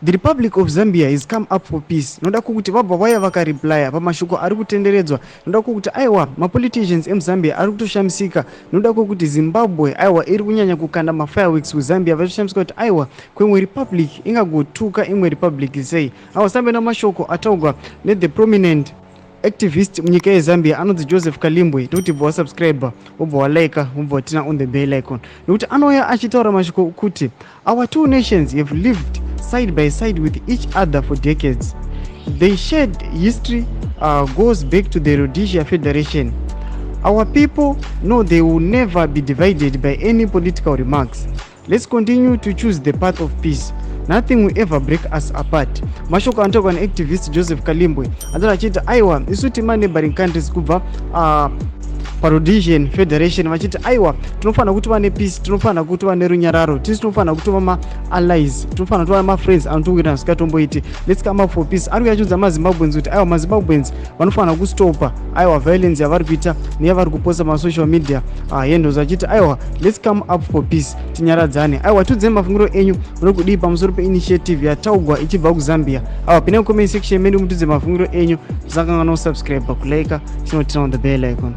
The Republic of Zambia has come up for peace. Noda kwokuti vabva vauya vakareplya pamashoko ari kutenderedzwa, noda kwokuti aiwa, mapoliticians emuZambia ari kutoshamisika noda kwokuti Zimbabwe aiwa iri kunyanya kukanda mafireworks kuZambia. Vachitoshamisika kuti aiwa, kwemwe republic ingagotuka imwe republic sei? Aiwa, sambe namashoko ataurwa nethe prominent activist munyika yeZambia anonzi Joseph Kalimbwe. Nekuti bva wasubscribe, wobva walike, wobva waturn on the bell icon, nekuti anouya achitaura mashoko kuti our two nations have lived side by side with each other for decades. They shared history goes back to the Rhodesia Federation. Our people know they will never be divided by any political remarks. Let's continue to choose the path of peace. Nothing will ever break us apart. Mashoko anotaurwa neactivist Joseph Kalimbwe anzara achiti aiwa, isu tima neighboring countries kubva paRhodesian Federation, vachiti aiwa, tinofanira kutova nepeace, tinofanira kutova nerunyararo tisi, tinofanira kutova maallies, tinofanira kutova mafriends anotowirana zvisikatomboiti. Let's come up for peace. Ari kuyachiudza maZimbabweans kuti aiwa, maZimbabweans vanofanira kustopa aiwa violence yavari kuita neyavari kuposta masocial media handles, vachiti aiwa, let's come up for peace, tinyaradzane. Aiwa, tiudzei mafungiro enyu, muri kudii pamusoro peinitiative yataugwa ichibva kuZambia? Aiwa, pinai comment section medu mutudze mafungiro enyu. Musakanganwa kusubscribe, kulike, chinoturn on the bell icon.